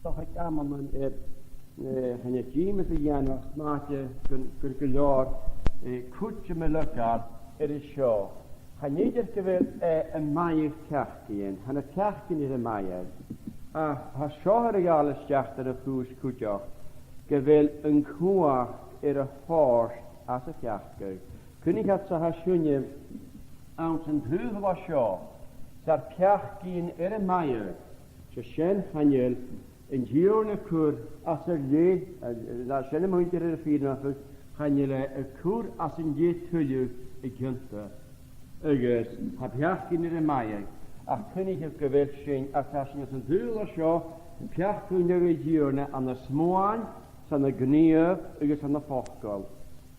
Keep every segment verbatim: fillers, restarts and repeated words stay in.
Tha aig amannan air, eh, chan eil dìmeas a dhèanamh ach 's mathaid gun, gun gu leòr, eh, cuideam a leigeil air a seo. Chan fheum gu bheil, eh, am maidhc peacaidhean, tha na peacaidhean air am maidhc. Ach tha seo air a ghabhail a-steach dhan a' chùis cuideachd, gu bheil an cumhachd air a thoirt às a' pheacadh. Cuimhnich, tha sinn anns an t-saoghal a seo, 's ar peacaidhean air am maidhc, 's e sin, chan eil an Tighearna a' cur às ar leth, eh, eh, sin a' mhuinntir air a' fìreanachadh, chan eil e a' cur às an leth tuilleadh a' cionta. Agus tha peacaidhean air am maidhc, ach cuimhnichibh gu bheil sinn, ach tha sinn anns an t-saoghal a seo, peacadh an Tighearna ann an smuain, 's ann an gnìomh agus ann am facal.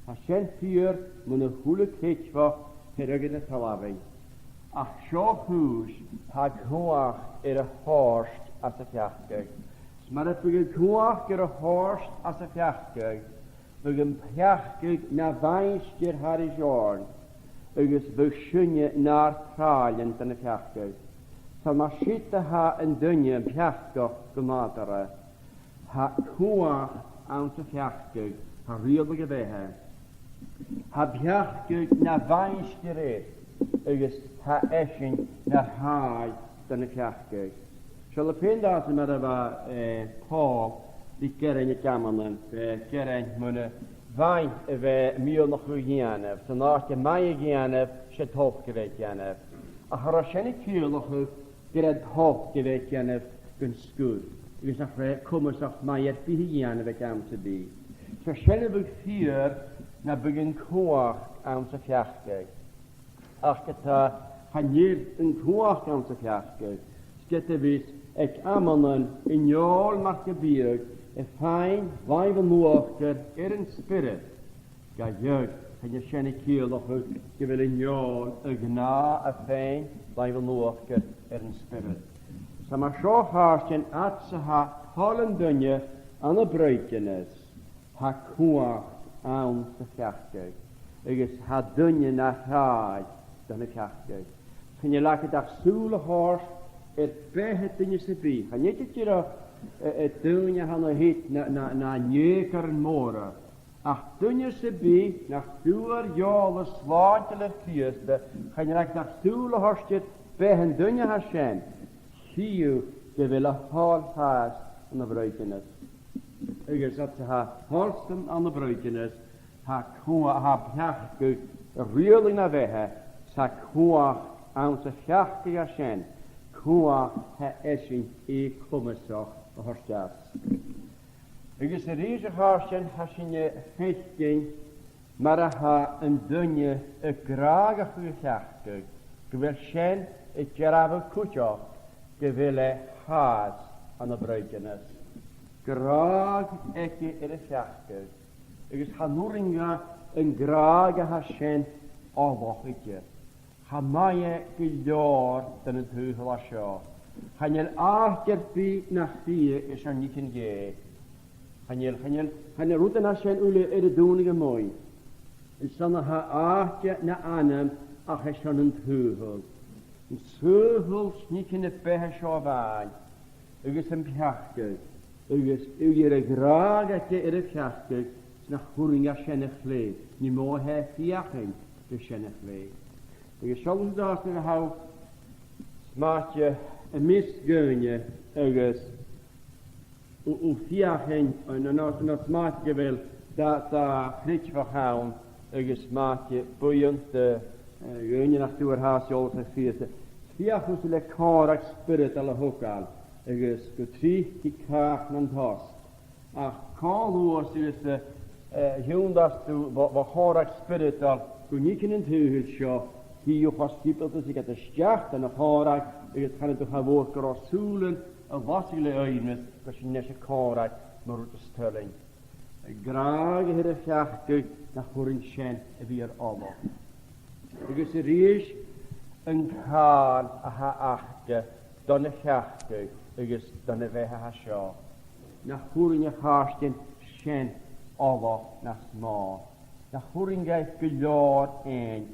Tha sin fìor mun a h-uile creidmheach air feadh na talmhainn. Ach seo a' chùis, tha cumhachd air a thoirt às a' pheacadh. 'S mura biodh an cumhachd air a thoirt às a' pheacadh, bhiodh am peacadh na mhaighstir thairis oirnn, agus bhiodh sinne nar tràillean don a' pheacadh. 'S ann mar siud a tha an duine am peacach gu nàdarra. Tha cumhachd anns a' pheacadh, tha riaghladh a bheatha. Tha am peacadh na mhaighstir air, agus tha esan na thràill don a' pheacadh. Seo le fèin dàsan mar a bha, eh, Pòl ri gearain aig amannan, eh, gearain mun a' mhaidhc a bha e miannachadh a dhèanamh, san àite math a dhèanamh, 's e an t-olc a bha e a' dèanamh. Ach cha robh sin a' ciallachadh gur e an t-olc a bha e a' dèanamh gun sgur, agus nach robh e comasach math air bith a dhèanamh aig àm sam bith. 'S e sin a bhiodh fìor nam biodh an cumhachd anns a' pheacadh. Ach ged a tha, chan eil an cumhachd anns a' pheacadh, 's ged a bhios aig amannan an fheòil mar gum biodh a' faighinn làmh an uachdair air an spiorad, gu dearbh, chan eil sin a' ciallachadh gu bheil an fheòil a-ghnàth a' faighinn làmh an uachdair air an spiorad. 'S ann mar seo, a chàirdean, fhad 's a tha toil an duine ann am braighdeanas, tha cumhachd anns a' pheacadh, agus tha duine na thràill don a' pheacadh. Chan eil agad ach sùil a thoirt air beatha duine sam bith. Chan eil idir, eh, eh, daoine a tha na thit na, na, na nèagaran mòra. Ach duine sam bith nach d' fhuair eòlas slàinteil air Crìosd, chan eil agad ach sùil a thoirt air beatha an duine a tha sin, chì thu gu bheil a thoil fhathast ann am braighdeanas. Agus fhad 's a tha toil-san ann am braighdeanas, tha cumha-, tha peacadh a' riaghladh na bheatha, 's tha cumhachd anns a' pheacadh a tha sin, cumhachd a tha esan comasach a thoirt às. Agus a-rithist, a chàirdean, tha sinn a' faicinn mar a tha an duine a' gràdhachadh a' pheacaidh, gu bheil sin a' dearbhadh cuideachd gu bheil e fhathast ann am braighdeanas. Gràdh aige air a' pheacadh, agus chan urrainn dha an gràdh a tha sin fhollachadh idir. Cha mhath e gu leòr dhan an t-saoghal a tha seo. Chan eil àite air bith nach fhiach airson nithean Dhè. Chan eil, chan eil, chan eil rud an sin uile air an dùnadh a-muigh. Is ann a tha àite na anam ach airson an t-saoghail. An saoghal 's nithean na beatha seo a-mhàin, agus am peacadh, agus uiread a ghràdh aige air a' pheacadh, 's nach urrainn dha sin a chleith, nì mò tha e a' feuchainn ri sin a chleith. Agus seall an dòigh a tha, 's mathaid, am measg dhaoine agus a, a' feuchainn, no, no, no 's mathaid gu bheil dà, dà chreidmheach ann, agus 's mathaid buidheann de, eh, dhaoine nach d' fhuair fhathast eòlas air Crìosd. Feuch thusa le còmhradh spioradail a thogail, agus gu tric thig càch nan tost. Ach cho luath 's a, eh, eh, thionndadh tu bho, bho chòmhradh spioradail gu nithean an t-saoghail seo, chì thu cho sgiobalta 's a gheibh thu a-steach dhan a' chòmhradh, agus chan eil thu cha mhòr gun robh sùilean a' lasadh le oidhirp, gus an eil sibh a' còmhradh mu rud as toil leinn. Gràdh air a' pheacadh, nach urrainn sin a bhith air fhollachadh. Agus a-rithist, an càil a tha aca don a' pheacadh agus don a' bheatha a tha seo. Nach urrainn, a chàirdean, sin fhollachadh nas motha. Nach urrainn dhaibh gu leòr fhaighinn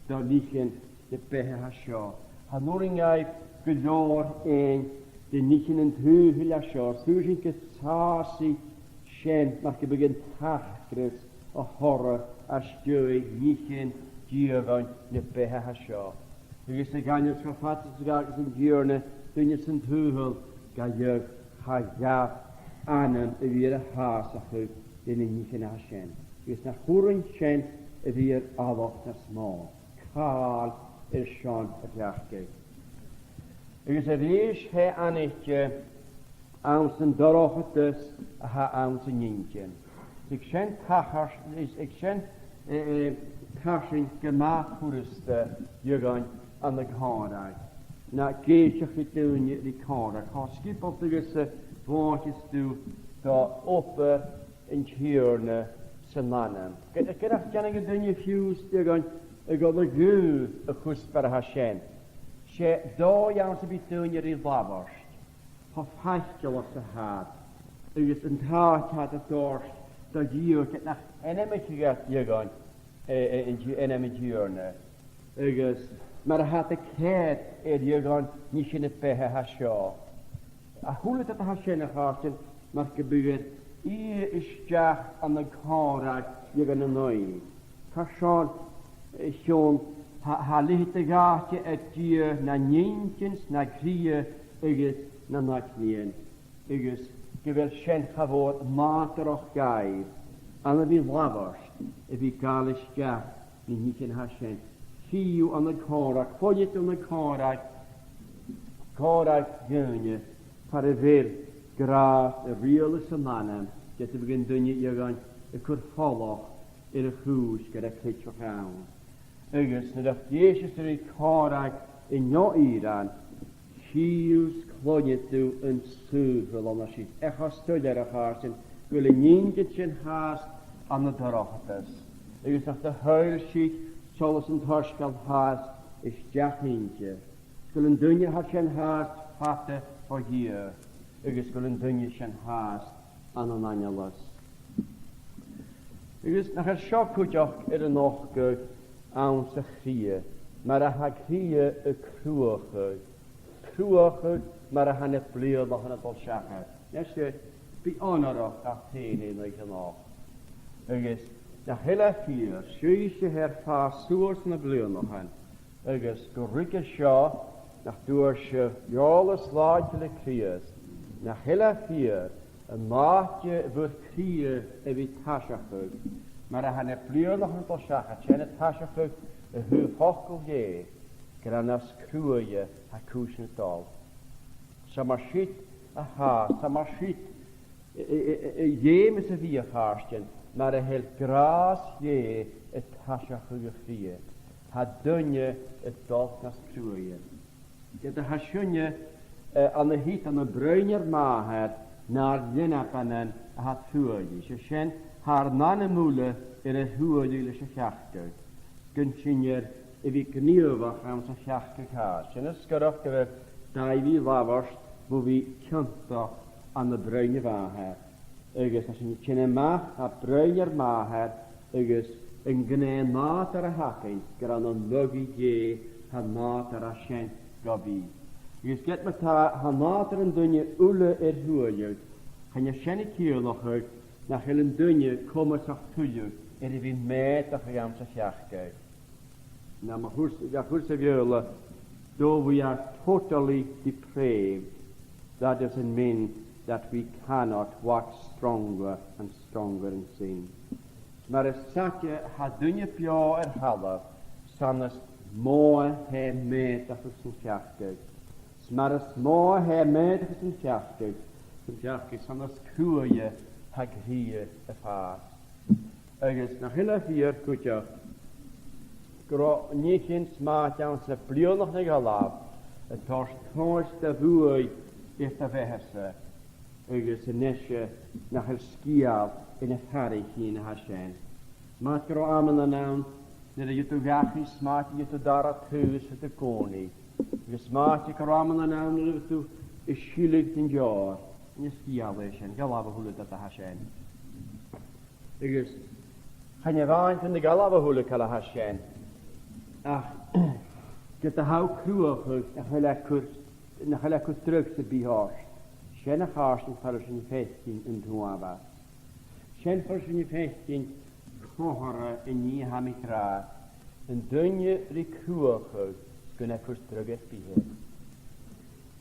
do nithean na beatha a tha seo. Chan urrainn dhaibh gu leòr fhaighinn de nithean an t-saoghail a tha seo, 's tha sinn gu sàsaidh sin mar gum biodh an t-acras a thoradh às dèidh nithean diadhain na beatha a tha seo. Agus a dh'aindeoin cho fada 's a ghabhas an Tighearna duine san t-saoghal, gidheadh cha ghabh anam a bhith air a shàsachadh de na nithean a tha sin. Agus nach urrainn sin a bhith air fhalach nas motha. Càil air son a pheacadh. Agus a-rithist tha e aithnichte anns an dorchadas a tha anns an inntinn. Is aig sin tachairt, is aig sin, eh, eh, tarsainn gu math furasta, a dh'aindeoin a' chòmhraidh. Na gèilleadh ri daoine ri còmhradh. Cho sgiobalta agus a mhòr 's a tha e do obair an Tighearna san anam. Ge-, ge-, nach dèanadh an duine fiù 's, a dh'aindeoin, a dhol a ghaoth a' chuspair a tha sin. 'S e dòigh anns am bi daoine ri labhairt, cho faiceallach 's a tha iad, agus an t-àite a tha iad a' toirt do Dhia, ged nach ainmicheadh iad, a dh'aindeoin, eh, eh, an Ti-, ainm an Tighearna. Agus mar a tha iad a' coimhead air, a dh'aindeoin, nithean na beatha a tha seo. A h-uile dad a tha sin, a chàirdean, mar gum biodh e air fhighe a-steach ann an còmhradh, a dh'aindeoin, an aghaidh. Carson, eh, chionn, tha, tha leithid de dh'àite air Dia nan inntinn 's nan cridhe agus nan aignean. Agus gu bheil sin cha mhòr nàdarrach dhaibh, ann a bhith labhairt, a bhith gabhail a-steach na nithean a tha sin. Chì thu ann an còmhradh, cluinnidh tu ann an còmhradh, còmhradh dhaoine, far a bheil gràs a' riaghladh san anam, ged a bhiodh an duine, a dh'aindeoin, a' cur falach air a' chùis gur e creideamh a th' ann. Agus nuair a dh'èisteas tu ri còmhradh an neo-fhìrean, chì 's cluinnidh tu an saoghal ann an sin. Ach tha e soilleir, a chàirdean, gu bheil an inntinn sin fhathast ann an dorchadas. Agus nach do shoillsich solas an t-soisgeil fhathast a-steach innte. 'S gu bheil an duine a tha sin fhathast fada bho Dhia, agus gu bheil an duine sin fhathast ann an aineolas. Agus nach eil seo cuideachd air a nochdadh anns a' chridhe, mar a tha a' chridhe a' cruthachadh, cruthachadh mar a tha na bliadhnachan a' dol seachad. Leis, eh, bi onarach gad theaghlach an oidhche a-nochd. Agus nach eil e fìor, sibhse air fàs suas na bliadhnachan, agus gu ruige seo, nach d' fhuair sibh eòlas làidir le Crìosd, nach eil e fìor, an àite bhur cridhe a bhith a' taiseachadh, mar a tha na bliadhnachan a' dol seachad, sin a' taiseachadh a thaobh facal Dhè, gur ann às cruaidhe a tha cùisean a' dol. 'S ann mar siud a tha, 's ann mar siud a, a, a, a dh'fheumas a bhith, a chàirdean, mar a tha gràs Dhè a' taiseachadh a' chridhe. Tha duine a' dol nas cruaidhe. Ged a tha sinne, eh, ann an siud ann am broinn ar màthar nar leanabanan a tha truaillidh. 'S e sin, tha ar n-anam uile air a thruailleadh leis a' pheacadh. Gun sinne a bhith gnìomhach anns a' pheacadh fhathast. Sin as coireach gu bheil Daibhidh a' labhairt mu bhith ciontach ann am broinn a mhàthar. Agus tha sinn a' tighinn a-mach à broinn ar màthar agus an gnè nàdair a th' againn, gur ann an aghaidh Dhè tha an nàdar sin gu bhith. Agus ged ma tha, tha nàdar an duine uile air thruailleadh, chan e sin a' ciallachadh nach eil an duine comasach tuilleadh air a bhith meudachadh anns a' pheacadh. Nam thuirt, nam thuirt a' Bheurla, though we are totally depraved, that doesn't mean that we cannot wax stronger and stronger in sin. 'S mar as fhaide a tha duine beò air thalamh, 's ann as motha a tha e meudachadh san pheacadh. 'S mar as motha a tha e meudachadh san pheacadh, san pheacadh, 's ann as cruaidhe a tha a' chridhe a' fàs. Agus nach eil e fìor cuideachd gun robh nithean 's mathaid anns na bliadhnaichean a dh'fhalbh a' toirt tomhas do bhuaidh air do bheatha-sa, agus a-nise nach eil sgeul air na faireachdainnean a tha sin. 'S mathaid gun robh amannan ann nuair a dh'fhaodadh tu dhachaigh, 's mathaid dh'fhaodadh tu dara taobh 's a' dol gu còmhnaidh, agus 's mathaid gun robh amannan ann nuair a bhiodh tu a' sileadh nan deòir. Chan e sgeul a tha sin, gheibh a h-uile dad a tha sin. Agus chan e a-mhàin gun do gheibh a h-uile càil a tha sin, ach ged a tha thu a' cruthachadh, nach eil e a' cur nach eil e a' cur dragh sam bith ort. Sin a' chàirdean a chuireas sinn a' faicinn an t-uabhas. Sin a chuireas sinn a' faicinn comharra an nì a tha mi ag ràdh. An duine ri cruthachadh gun a chur dragh air bith.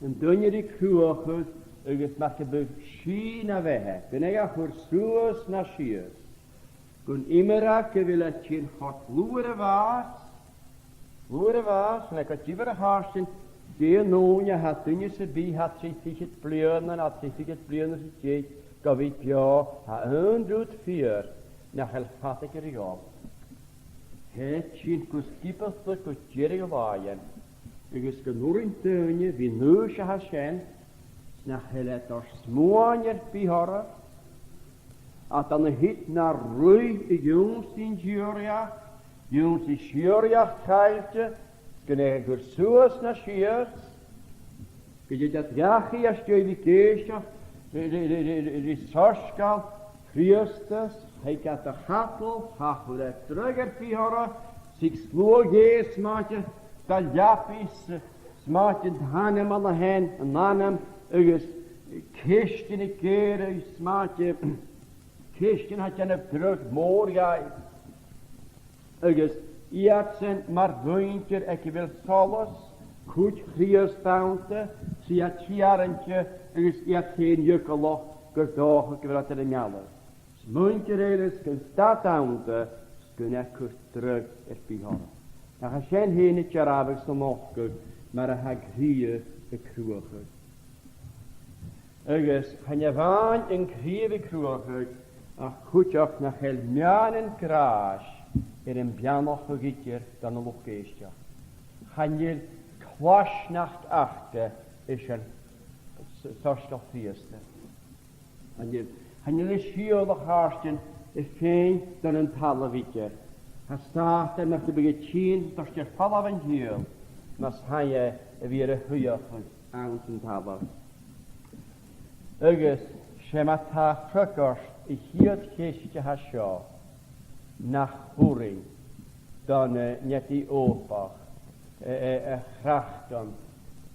An duine ri cruthachadh agus mar gum biodh sìth na bheatha, gun e a chur suas na sìos. Gun iomradh gu bheil e a' tighinn cho dlùth air a' bhàs, dlùth air a' bhàs, 's e gu diofar, a chàirdean, dè an ùine a tha duine sam bith, a tha trì fichead bliadhna, a tha trì fichead bliadhna 's a deich, gu bhith beò, tha aon rud fìor, nach eil fada aige ri dhol. Tha e a' tighinn gu sgiobalta gu deireadh a làithean, agus gun urrainn daoine bhith an aois a tha sin, 's nach eil e a' toirt smuain air bith orra, ach tha e na thìde na ruith a dh'ionnsaigh an t-sìorraidheachd, dh'ionnsaigh sìorraidheachd chaillte, 's gun e a chur suas na sìos, gu dè tha iad a' dèanamh às dèidh a bhith ag èisteachd ri, ri, ri soisgeul Chrìosda, thig iad a chadal, cha chuir e dragh air bith orra, 's ag sluagh Dhè 's mathaid, dà leabaidh 's, 's mathaid an t-anam a th' ann, an anam, agus ceistean ag èirigh 's mathaid, ceistean a tha a' dèanamh dragh mòr dhaibh. Agus iadsan mar mhuinntir aig a bheil solas, cuid Chrìosd annta, 's iad teàrnte agus iad fhèin eagalach gur dòcha gu bheil iad air am mealladh. 'S muinntir eile 's gun stad annta, 's gun e a' cur dragh air bith orra. Ach tha sin fhèin a' dearbhadh 's a' nochdadh mar a tha an cridhe a' cruthachadh. Agus chan e a-mhàin an cridhe a' cruthachadh, ach cuideachd nach eil meadhan gràis air am beannachadh idir dhan an luchd-èisteachd. Chan eil claisneachd aca airson s-, soisgeul Chrìosda. Chan eil, chan eil an sìol, a chàirdean, a' faighinn dhan an talamh idir. Tha Sàtan mar gum biodh a' tighinn a' toirt air falbh an t-sìl, mus tèid e a bhith air a shuidheachadh anns an talamh. Agus 's e ma-thà a' freagairt a' chiad cheist a tha seo, nach urrainn dhan an Etiòpach, eh, eh, a chraiceann,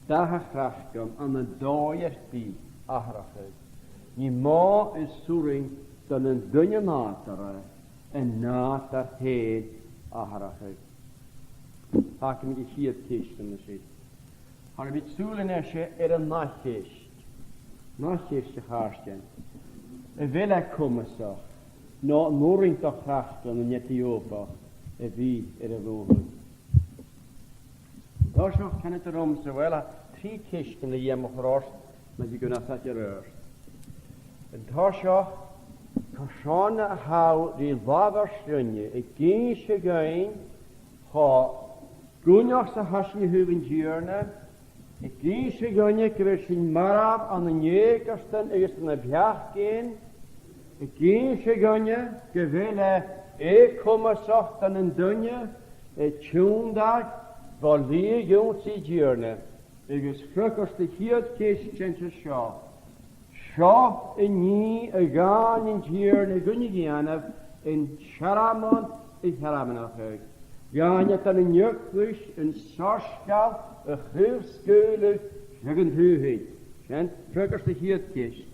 dath a chraiceann ann an dòigh air bith atharrachadh. Nì mò is urrainn dhan an duine nàdarra a nàdar fhèin atharrachadh. Fàgaidh mi a' chiad cheist an sin. Tha mi a' sùileachadh a-nis air an ath cheist. An ath cheist, a chàirdean. A bheil e comasach, no an urrainn do chraiceann an Etiòpach a bhith air a bhùthadh? An toiseach, canaidh tu riumsa, uill, tha trì ceistean a dh'fheumas mi a chur ort, ma tha thu gun fhàgail air adhart. An toiseach, carson a tha thu ri labhairt rinne, ag innse dhuinn cho gunnaich 's a tha sinn a thaobh an Tighearna, ag innse dhuinne gu bheil sinn marbh ann an euceartan agus ann am peacaidhean, ag innse dhuinne gu bheil e eu-comasach dhan an duine, eh, tionndadh bho shlighe ionnsaigh an Tighearna. Agus freagairt a' chiad cheist, sin seo. Seo an nì a dh'àithn an Tighearna dhuinn a dhèanamh, an t-searmon a shearmonachadh. Dh'àithn e dhan an eaglais an soisgeul a chraobh-sgaoileadh feadh an t-saoghail. Sin freagairt a' chiad cheist.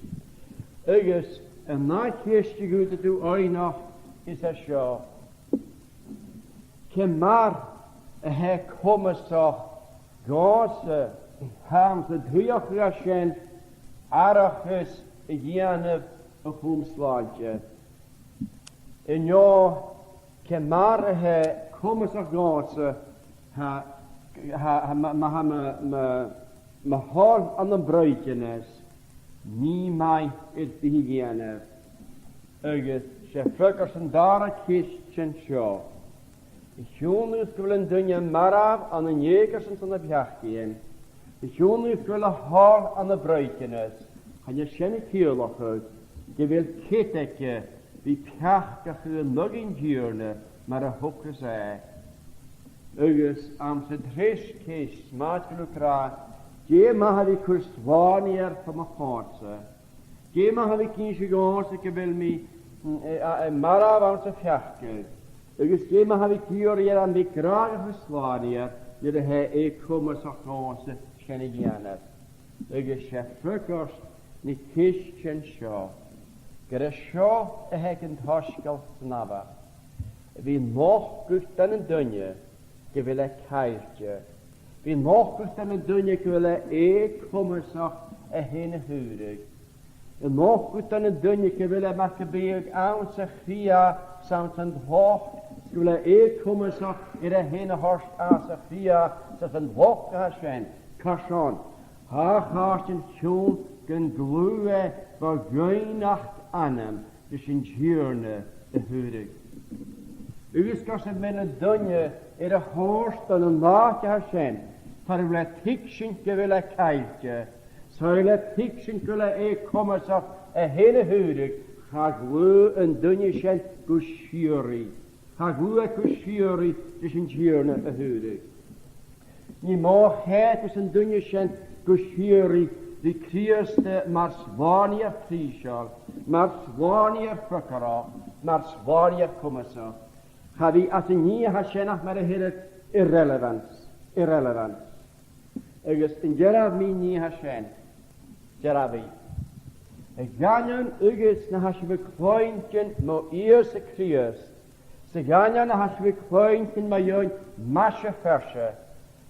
Agus an ath cheist a dh'fhaodadh tu fhaighneachd, is e seo. Ciamar a tha e comasach dhòmhsa, tha mi a' smaoineachadh, sin aithreachas a dhèanamh a chum slàinte? An-diugh, ciamar a tha e comasach dhòmhsa, tha, tha, tha, ma, ma, tha mo, mo, mo thoil ann am braighdeanas, nì math air bith a dhèanamh? Agus 's e freagairt an dàrna ceist, sin seo. A chionn 's gu bheil an duine marbh ann an euceartan 's ann am peacaidhean, a chionn 's gu bheil a thoil ann am braighdeanas, chan eil sin a' ciallachadh gu bheil cead aige bhith peacachadh an aghaidh an Tighearna mar a thogras e. Agus anns an treas ceist, 's mathaid gun robh tu ag ràdh, dè ma tha mi a' cur slàinte air fo mo chomhairle-sa? Dè ma tha mi ag innse dhòmhsa gu bheil mi, mm, eh, eh, marbh anns a' pheacadh? Agus dè ma tha mi ag iarraidh air am bi gràdh a chur slàinte air, nuair a tha e eu-comasach dhòmhsa sin a dhèanamh? Agus 's e freagairt na ceist sin seo, gur e seo a th' aig an t-soisgeul san amharc. Bidh nochdadh dhan an duine gu bheil e caillte. Bidh nochdadh dhan an duine gu bheil e eu-comasach e fhèin a shaoradh. Bidh nochdadh dhan an duine gu bheil e mar gum biodh anns a' chridhe 's anns an t-sochair, gu bheil e eu-comasach air e fhèin a thoirt às a' chridhe 's às an t-sochair a tha sin. Carson? Tha a' chàirdean a' tighinn gun clò e bho dhoimhneachd anam ris an Tighearna a shaoradh. Agus gus am bi an duine air a thoirt dhan an àite a tha sin, far a bheil e a' tuigsinn gu bheil e caillte, 's far a bheil e a' tuigsinn gu bheil e eu-comasach e fhèin a shaoradh, cha ghlò an duine sin gu sìorraidh. Cha ghlò e gu sìorraidh ris an Tighearna a shaoradh. Nì mò a chaidh gus an duine sin gu sìorraidh ri Crìosd mar Shlànaighear prìseil, mar Shlànaighear freagarrach, mar Shlànaighear comasach. Cha bhi anns an nì a tha sin ach mar a theirear irrelevance, irrelevance. Agus an dearbh mhìneachadh a tha sin, dearbh i. A dh'aindeoin agus na tha sibh a' cluinntinn mu Ìosa Crìosd, 's a dh'aindeoin na tha sibh a' cluinntinn mu dheidhinn maise-phearsa,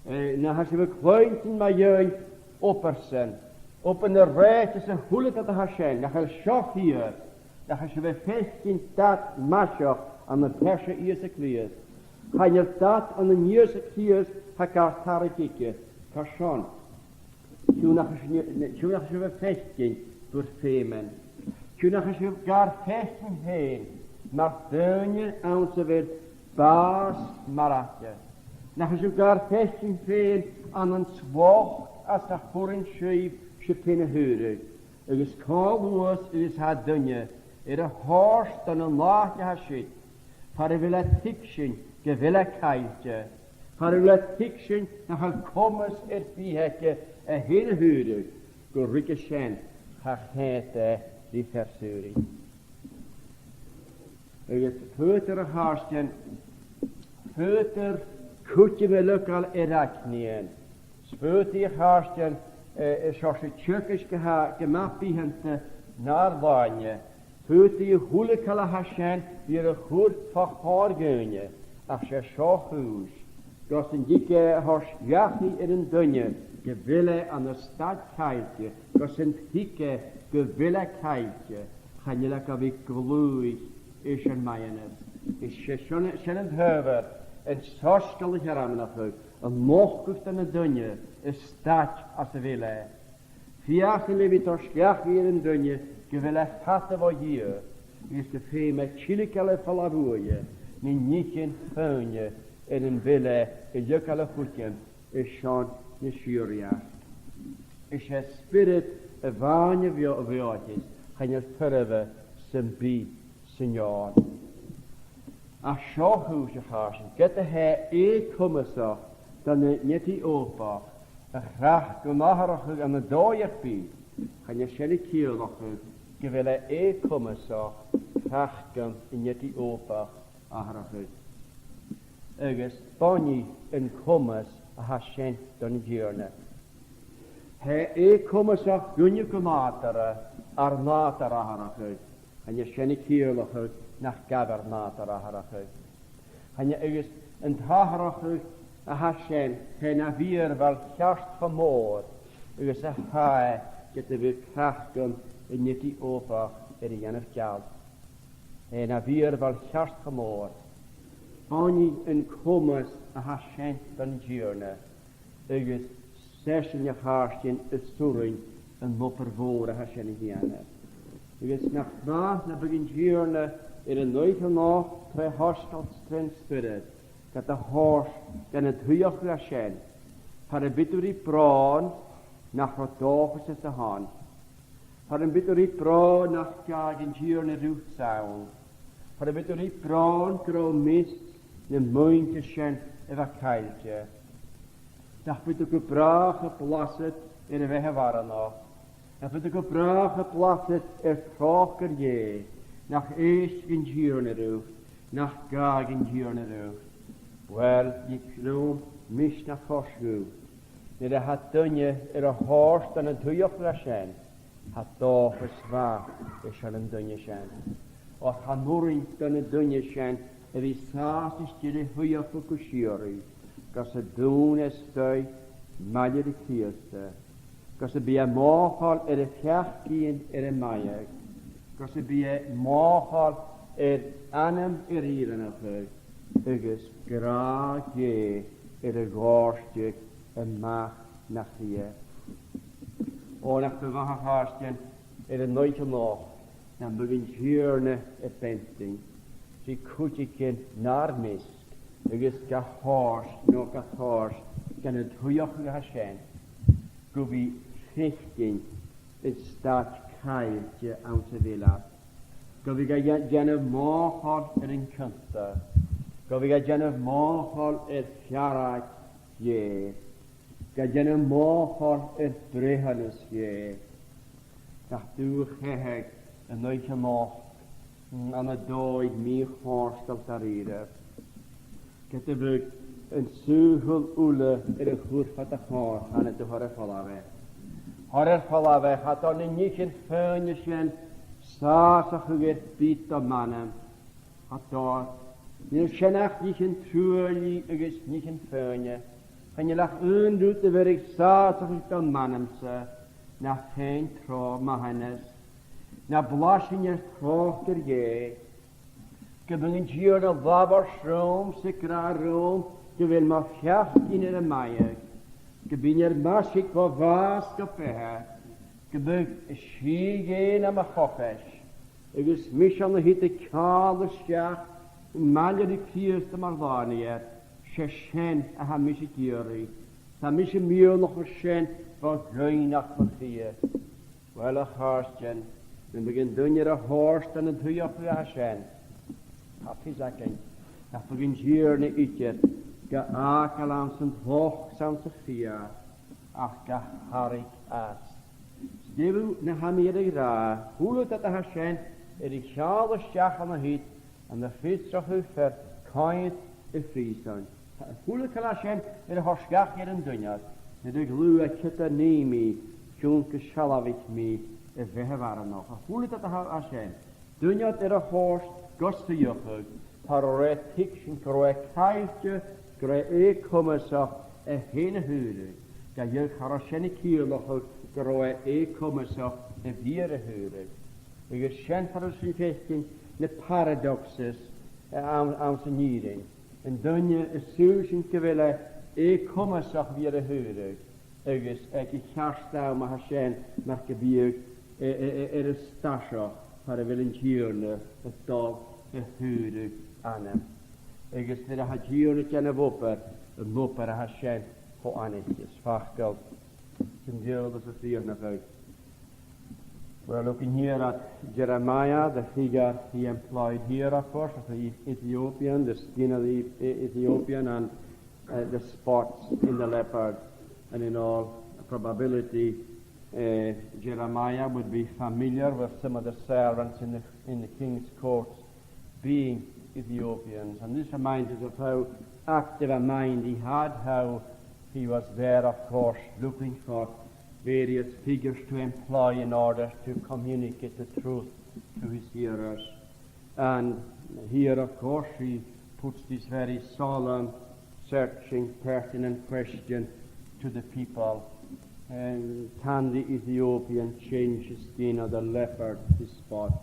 eh, na tha sibh a' cluinntinn mu dheidhinn obair-san, obair na rèite 's a h-uile dad a tha sin, nach eil seo fìor, nach eil sibh a' faicinn dad maiseach ann am pearsa Ìosa Crìosd. Chan eil dad ann an Ìosa Crìosd tha gar tarraing thuige, carson? Chionn nach eil sibh, chionn nach eil sibh a' faicinn gur feum ann. Chionn nach eil sibh gar faicinn fhèin mar dhaoine anns a bheil bàs marbhtach. Nach eil sibh gar faicinn fhèin ann an slògh às nach urrainn sibh sibh fhèin a shaoradh. Agus cho luath 's a tha duine air a thoirt dhan an àite a tha siud, far a bheil e a' tuigsinn gu bheil e caillte, far a bheil e a' tuigsinn nach eil comas air bith aige e fhèin a shaoradh, gu ruige sin cha choimhead e ri fear-saoraidh. Agus faodar, a chàirdean, faodar cuideam a leigeil air aignean. 'S faodaidh, a chàirdean, eh, eh, seòrsa teagasg a tha gu math bitheanta nar làimhe. Faodaidh a h-uile càil a tha sin a bhith air a chur fa chomhair dhaoine, ach 's e seo a' chùis. Gus an tig e a thoirt dhachaigh air an duine gu bheil e ann an staid caillte, gus an tig e gu bheil e caillte, chan eil e gu bhith a' gluasad air sin mar-thà. Is e sin, sin an t-adhbhar an soisgeul a shearmonachadh, a' nochdadh dhan an duine an staid anns a bheil e. Feuchainn le bhith a' toirt dhachaigh air an duine gu bheil e fada bho Dhia, agus gu feum e tilgeil air falbh bhuaithe, na nithean fhèin air am bheil e a' leigeil a chuideam airson na sìorraidheachd. Is e spiorad a-mhàin a bheò-, a bheothaicheas, chan eil tairbhe sam bith san fheòil. Ach seo a' chùis, a chàirdean, ged a tha e eu-comasach dhan an Etiopiach a chreach gun atharrachadh ann an dòigh sam bith, chan eil sin a' ciallachadh gu bheil e eu-comasach craiceann an Etiopiach atharrachadh. Agus buinidh an comas a tha sin dhan Tighearna. Tha e eu-comasach dhuinne gu nàdarra ar nàdar atharrachadh, chan eil sin a' ciallachadh nach gabh ar nàdar atharrachadh. Chan e, agus an t-atharrachadh a tha sin, tha e na mhìorbhail cheart cho mòr agus a tha e ged a bhiodh craiceann an Etiopiach air a dhèanamh geal. Tha e na mhìorbhail cheart cho mòr. Buinidh an comas a tha sin dhan Tighearna, agus 's e sin, a chàirdean, as urrainn an obair mhòr a tha sin a dhèanamh. Agus nach math nam biodh an Tighearna air an oidhche a-nochd tro shoisgeul 's tron Spiorad, gad thoirt dhan an t-suidheachadh sin, far am bi thu ri bròn nach robh dòchas anns a shon. Far am bi thu ri bròn nach gabhadh an Tighearna riut-sa ann. Far am bi thu ri bròn gun robh measg na muinntir sin a bha caillte. Nach bi thu gu bràth a' blasad air a' bheatha mhaireannach. Nach bi thu gu bràth a' blasad air tròcair Dhè. Nach èist an Tighearna riut. Nach gabhadh an Tighearna riut. Uill, nì leam misneachd a thoirt dhut. Nuair a tha duine air a thoirt dhan an t-suidheachadh sin, tha dòchas mhath airson an duine sin. Oir chan urrainn dhan an duine sin a bhith sàs às dèidh a shuidheachadh gu sìorraidh, gus an dùin e a-staigh maille ri Crìosd, gus am bi e mothachail air a pheacaidhean air am maidhc, gus am bi e mothachail air anam a fhìreanachadh, agus gràdh Dhè air a dhòrtadh a-mach na chridhe. Ò, nach bu mhath, a chàirdean, air an oidhche a-nochd, nam biodh an Tighearna a' buntainn ri cuideigin nar measg agus ga thoirt, no ga toirt dhan an t-suidheachadh a tha sin, gu bhith a' faicinn an staid caillte anns a bheil iad. Gu bhith ga dèan-, dèanamh mothachail air an cionta. Gu bhith ga dèanamh mothachail air fearg Dhè. Ga dèanamh mothachail air breitheanas Dhè. Nach dùthchaidh an oidhche a-nochd ann an dòigh mì-chomhartail dha-rìribh. Ged a bhiodh an saoghal uile air a chur fad a' chòir, chanadh tu, thoir air falbh e. Thoir air falbh e, cha toir na nithean faoine sin sàsachadh air bith dom anam. Cha toir. Chan eil sin ach nithean truaillidh agus nithean faoine. Chan eil ach aon rud a bheireadh sàsachadh dom anam-sa, na faighinn tròcair mo thionais, na blaiseadh air tròcair Dhè, gum biodh an Tighearna a' labhairt rium 's ag ràdh rium gu bheil mo pheacaidhean air am maidhc, gum bithinn air maiseadh bho bhàs gu beatha, gum biodh sìth Dhè nam chochais, agus mise ann a shiud a' ceangal a-steach maille ri Crìosd mar Shlànaighear. 'S e sin a tha mise ag iarraidh. Tha mise a' miannachadh sin bho dhòigh-beatha mo chridhe. Uill, a chàirdean, nam biodh an duine air a thoirt dhan an t-suidheachadh a tha sin, tha fios againn nach biodh an Tighearna idir ga fhàgail anns an t-sochd 's anns a' chridhe, ach ga tharraing às. 'S dè bh' ann na tha mi air a ràdh? A h-uile dad a tha sin air a cheangal a-steach ann a shiud, ann am fiosrachadh fear coimhead a' phrìosain. A h-uile càil a tha sin air a thoirt a-steach air an duine, nuair a ghlaodh e, ciod a nì mi, chionn gu sealbhaich mi a bheatha mhaireannach? A h-uile dad a tha, tha sin. Duine air a thoirt gus suidheachadh, tha ro tuigse gun robh e caillte, gun robh e eu-comasach e fhèin a shaoradh, gidheadh cha robh sin a' ciallachadh gun robh e eu-comasach a bhith air a shaoradh. Agus sin far a bheil sinn a' faicinn na paradoxes, eh, ann, anns an fhìrinn. An duine a shaoileas gu bheil e eu-comasach a bhith air a shaoradh, agus aig a' cheart àm a tha sin, mar gum biodh, eh, eh, eh, air an stairsneach far a bheil an Tighearna a' dol a shaoradh anam. Agus nuair a tha an Tighearna a' dèanamh obair, an obair a tha sin cho anaithnid. Is facal den t-seòrsa a tha sinn a' faighinn. We're looking here at Jeremiah, the figure he employed here, of course, of the Ethiopian, the skin of the E-, Ethiopian, and, uh, the spots in the leopard. And in all probability, uh, Jeremiah would be familiar with some of the servants in the, in the king's courts being Ethiopians. And this reminds us of how active a mind he had, how he was there, of course, looking for various figures to employ in order to communicate the truth to his hearers. And here, of course, he puts this very solemn, searching, pertinent question to the people. Um, can the Ethiopian change his skin, or the leopard his spots?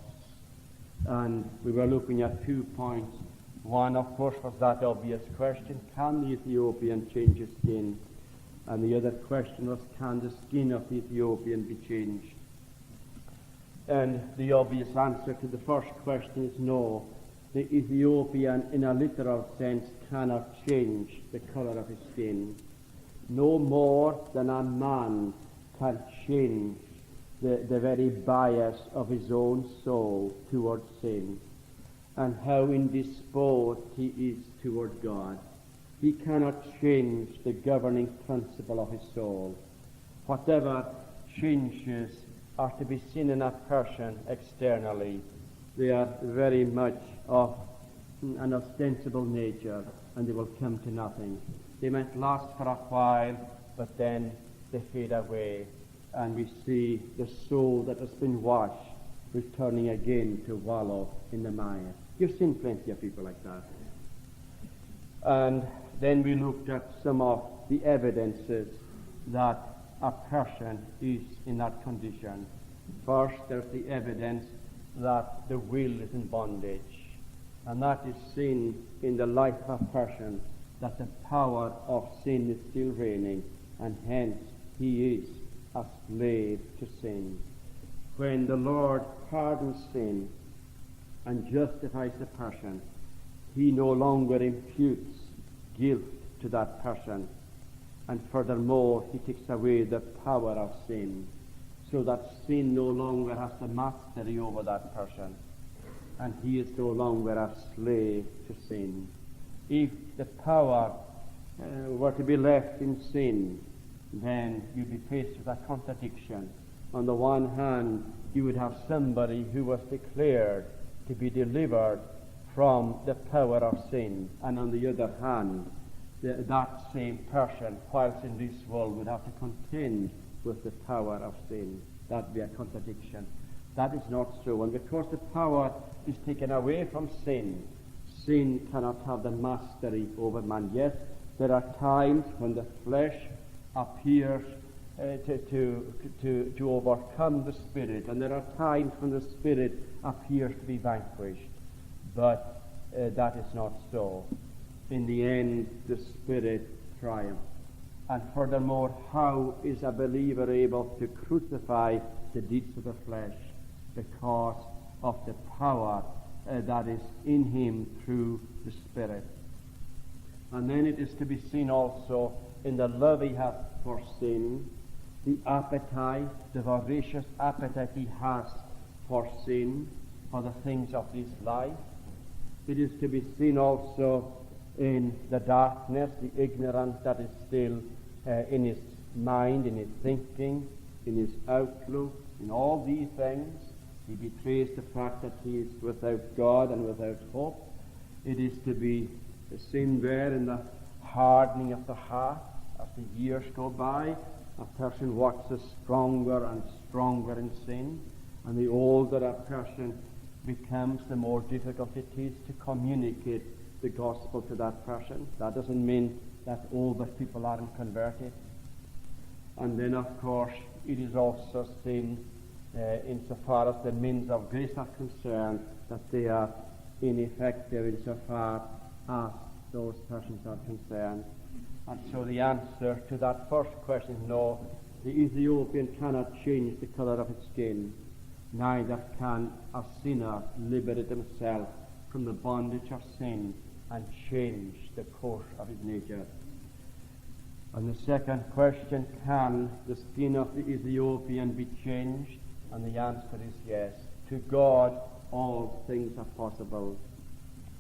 And we were looking at two points. One, of course, was that obvious question, can the Ethiopian change his skin? And the other question was, can the skin of the Ethiopian be changed? And the obvious answer to the first question is no. The Ethiopian, in a literal sense, cannot change the colour of his skin. No more than a man can change the, the very bias of his own soul towards sin, and how indisposed he is toward God. He cannot change the governing principle of his soul. Whatever changes are to be seen in a person externally, they are very much of an ostensible nature, and they will come to nothing. They might last for a while, But then they fade away, and we see the soul that has been washed returning again to wallow in the mire. You've seen plenty of people like that. And then we looked at some of the evidences that a person is in that condition. First, there's the evidence that the will is in bondage, and that is seen in the life of a person, that the power of sin is still reigning, and hence he is a slave to sin. When the Lord pardons sin and justifies the person, he no longer imputes guilt to that person, and furthermore, he takes away the power of sin, so that sin no longer has the mastery over that person, and he is no longer a slave to sin. If the power, uh, were to be left in sin, then you'd be faced with a contradiction. On the one hand, you would have somebody who was declared to be delivered from the power of sin, and on the other hand, the, that same person, whilst in this world, would have to contend with the power of sin. That would be a contradiction. That is not so. And because the power is taken away from sin, sin cannot have the mastery over man. Yes, there are times when the flesh appears, uh, to, to, to, to overcome the spirit, and there are times when the spirit appears to be vanquished. But, uh, that is not so. In the end, the spirit triumphs. And furthermore, how is a believer able to crucify the deeds of the flesh? Because of the power, uh, that is in him through the Spirit. And then it is to be seen also in the love he hath for sin, the appetite, the voracious appetite he has for sin, for the things of this life. It is to be seen also in the darkness, the ignorance that is still, uh, in his mind, in his thinking, in his outlook, in all these things. He betrays the fact that he is without God and without hope. It is to be seen there in the hardening of the heart as the years go by. A person waxes stronger and stronger in sin, and the older a person becomes, the more difficult it is to communicate the gospel to that person. That doesn't mean that older people aren't converted. And then, of course, it is also seen, uh, insofar as the means of grace are concerned, that they are ineffective insofar as those persons are concerned. And so the answer to that first question is no, the Ethiopian cannot change the colour of his skin, neither can a sinner liberate himself from the bondage of sin and change the course of his nature. And the second question, can the skin of the Ethiopian be changed? And the answer is yes. To God all things are possible.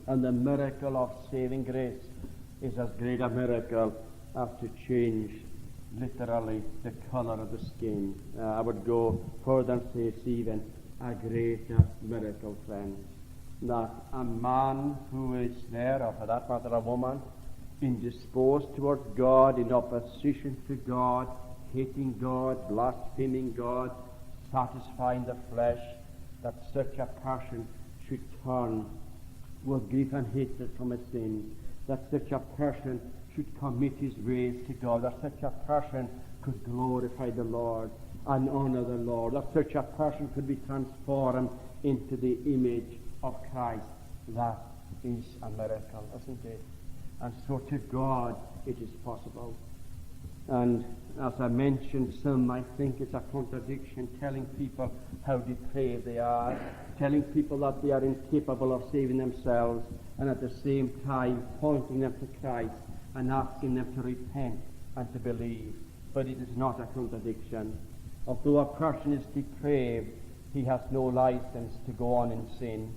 And the miracle of saving grace is as great a miracle as to change literally the colour of the skin. Uh, I would go further and say it's even a greater miracle, friends, that a man who is there, or for that matter a woman, indisposed towards God, in opposition to God, hating God, blaspheming God, satisfying the flesh, that such a person should turn with grief and hatred from his sins, that such a person should commit his ways to God, that such a person could glorify the Lord and honour the Lord, that such a person could be transformed into the image of Christ. That is a miracle, isn't it? And so to God it is possible. And as I mentioned, some might think it's a contradiction, telling people how depraved they are, telling people that they are incapable of saving themselves, and at the same time pointing them to Christ and asking them to repent and to believe. But it is not a contradiction. Although a person is depraved, he has no licence to go on in sin.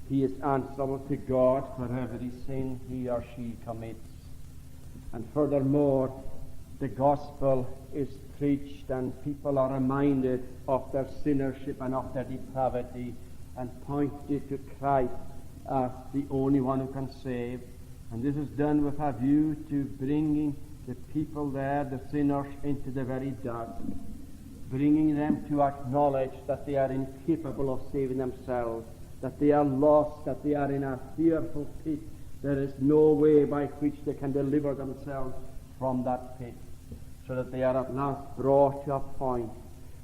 He is answerable to God for every sin he or she commits. And furthermore, the gospel is preached and people are reminded of their sinnership and of their depravity and pointed to Christ as the only one who can save. And this is done with a view to bringing the people there, the sinners, into the very dust, bringing them to acknowledge that they are incapable of saving themselves, that they are lost, that they are in a fearful pit. There is no way by which they can deliver themselves from that pit, so that they are at last brought to a point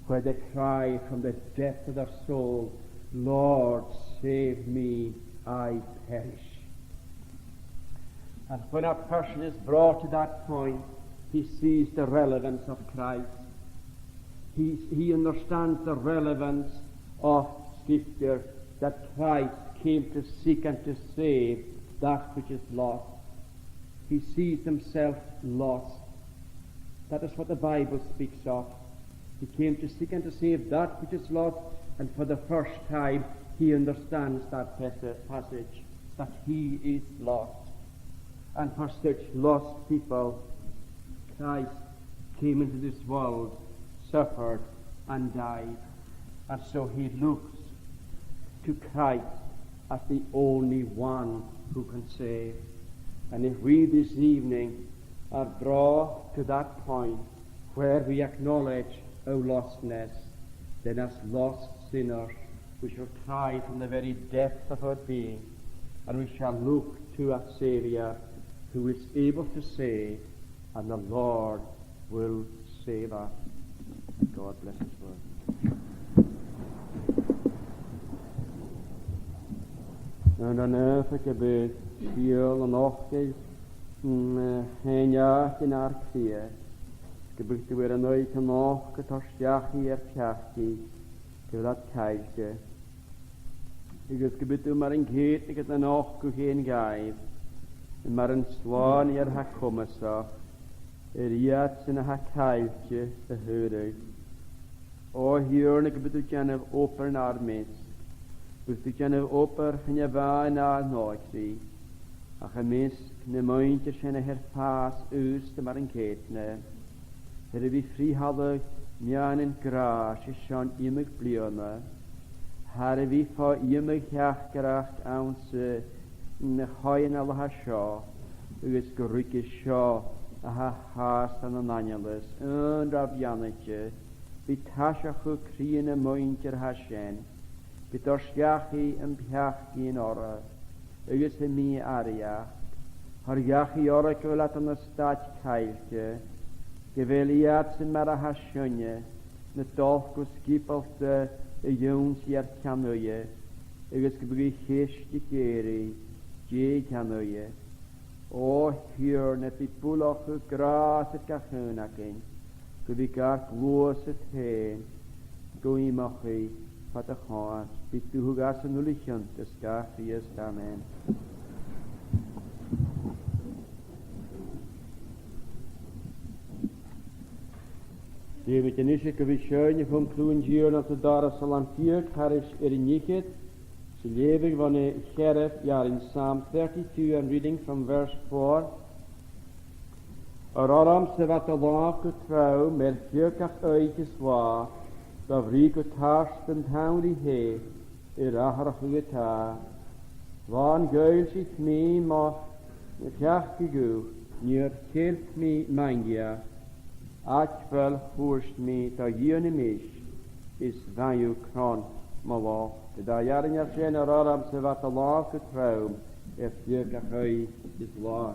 where they cry from the depth of their soul, "Lord, save me, I perish." And when a person is brought to that point, he sees the relevance of Christ. He, he understands the relevance of Scripture, that Christ came to seek and to save that which is lost. He sees himself lost. That is what the Bible speaks of. He came to seek and to save that which is lost, and for the first time he understands that pas-, passage, that he is lost. And for such lost people, Christ came into this world, suffered, and died. And so he looks to Christ as the only one who can save. And if we this evening are brought to that point where we acknowledge our lostness, then as lost sinners, we shall cry from the very depth of our being, and we shall look to a Saviour who is able to save, and the Lord will save us. God bless His word. An ann am faca bud sìol an fhacail, mm, eh, fhèin àite nar cridhe, gum biodh tu air an aghaidh a-nochd a' toirt dhachaigh ar peacaidh gu bheil iad caillte, agus gum biodh tu mar an ceudna gad nochdadh fhèin dhaibh, mar an Slànaighear a tha comasach, air iadsan a tha caillte a shaoradh. O Thighearna, gum biodh tu a' dèanamh obair nar measg, gum biodh tu a' dèanamh obair chun a' bhàin nar n-òigridh, ach am measg na muinntir sin a tha air fàs aosta mar an ceudna, air a bhith a' frithealadh meadhanan gràis airson iomadh bliadhna, air a bhith fo iomadh theachdaireachd anns na h-aibhnealacha seo, agus gu ruige seo a tha fhathast ann an aineolas, Aon Ràdh Bheannaichte, bi a' taiseachadh cridhe na muinntir a tha sin, bi a' toirt dhachaigh am peacaidhean orra, agus am mì-airidheachd. Thoir dhachaigh orra gu bheil iad ann an staid caillte, gu bheil iadsan mar a tha sinne, na dol gu sgiobalta a dh'ionnsaigh ar ceann-uidhe, agus gum bi a' cheist ag èirigh, dè a' cheann-uidhe. O Thighearna, bi buileachadh gràs air gach aon againn, gum bi ar gluasad fhèin gu imcheist fad a' chomhair. Bi dùil againn san uile chionta, sgàth Chrìosd. Amen. Dèanamaid a-nis gu bhith a' seinn a-chum cliù an Tighearna anns an dara Salm deug, thairis air an fhichead, 's a' leughadh bhon a' cheathramh earrainn, Psalm thirty-two, and reading from verse four. Air ormsa bha do làmh gu trom, air fiadh gach oidhche is là, do bhrìgh gu tart an t-samhraidh theth, air atharrachadh a tha. Bha an ghoillsich mi mo pheacadh dhut, nior cheilp mi m' aingeal, ach fhuair mi do dhìon a-nis, is bha thu cron mo lot. An dà earrainn a tha sin, air ormsa bha do làmh gu trom, air fiadh gach oidhche is là.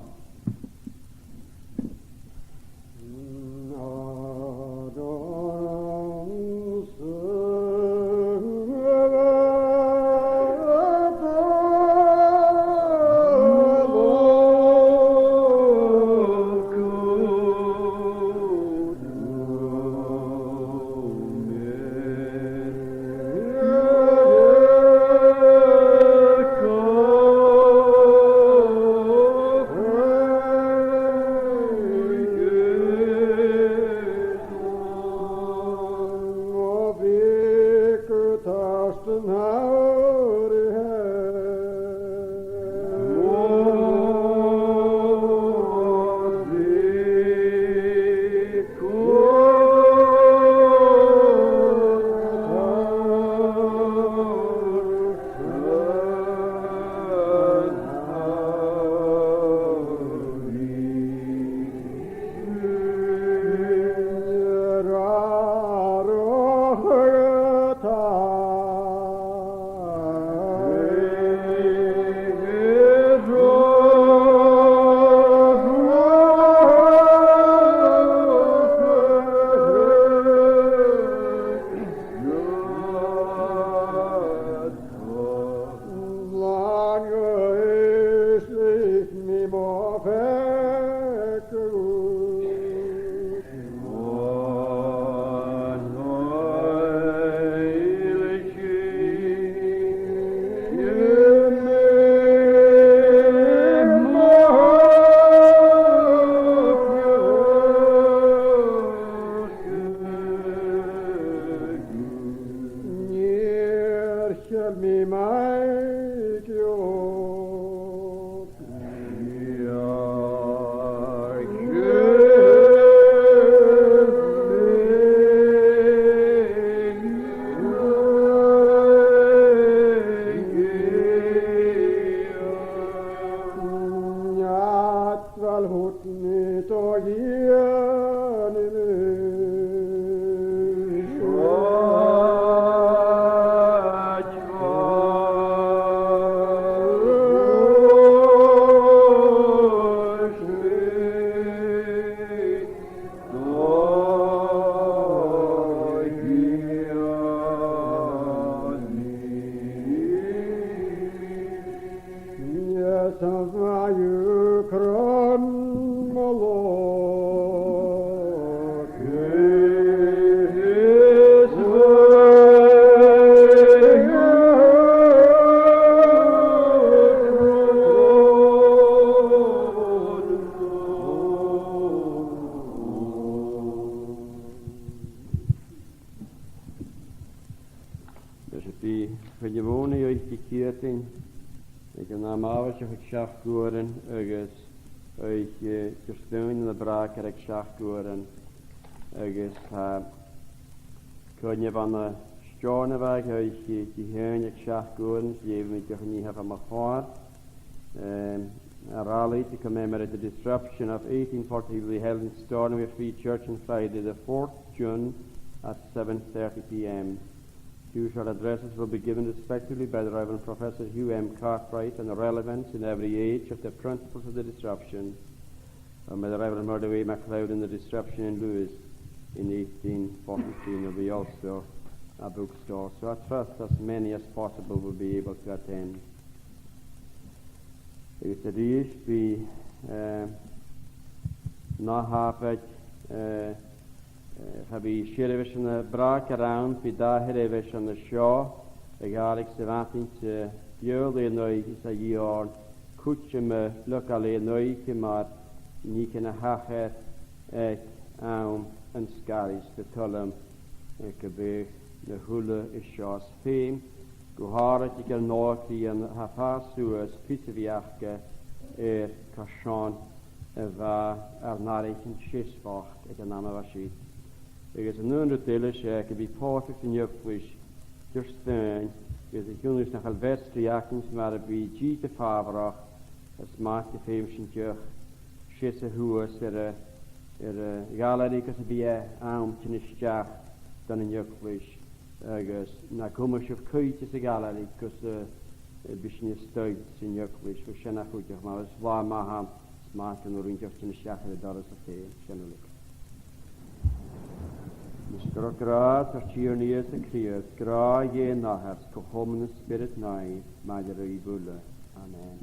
mi mac Iòb. Ach bheil thudni do dhìon mi. Yes, of my Ukraine, my Lord. Leis a bhith chun a' mhòine oidhche Chiadain, aig an àm àbhaisteach aig seachd uairean agus oidhche Diardaoin ann am Bràgar aig seachd uairean agus tha coinneamh ann an Steòrnabhagh oidhche Dihaoine aig seachd uairean, is leughaidh mi dìreach an oidhche a tha mu choinneamh. Um, a rally to commemorate the disruption of eighteen forty-three will be held in Stornoway Free Church on Friday the fourth June at seven thirty p.m. Two short addresses will be given respectively by the Reverend Professor Hugh M. Cartwright on the relevance in every age of the principles of the disruption, and by the Reverend Murdo A. MacLeod on the disruption in Lewis in eighteen forty-three. There will be also a bookstall. So I trust as many as possible will be able to attend. Agus a-rithist bidh, eh, an ath-shàbaid, eh, eh, cha bhi seirbheis ann am Bràgar ann, bidh dà sheirbheis an seo, a' Ghàidhlig sa mhadainn, eh, beò-leth an oidhche is a dh'aithghearr cuideam, eh, lagh-leth an oidhche mar nì a thachair aig àm an sgaradh. 'S toil leam, eh, gum biodh na h-uile a tha seo, is feum gu h-àraid aig an òigridh a tha a' fàs suas pìos a bhith aca air carson a bha ar n-athraichean seasmhach aig an àm a bha siud. Agus an aon rud eile, 's e gum bi pàirt san eaglais Diardaoin, agus a chionn 's nach eil vestry againn, 's mar a bha e dìreach fàbharach, is math gum feum sinn dìreach seasamh shuas air a, air a' ghailearaidh gus am bi e a' tighinn a-steach dhan an eaglais, agus na cumaibh sibh cuidhteas sa ghailearaidh gus, eh, am bi sinn a-staigh san eaglais, bhiodh sin na chuideachd, mar is latha math a th' ann, is math gun urrainn dhuibh tighinn a-steach air an doras fhèin, sin uile. Is gun robh gràs ar Tighearna Ìosa Crìosd, gràdh Dhè an Athar, is co-chomann an Spioraid Naoimh, maille ribh uile. Amen.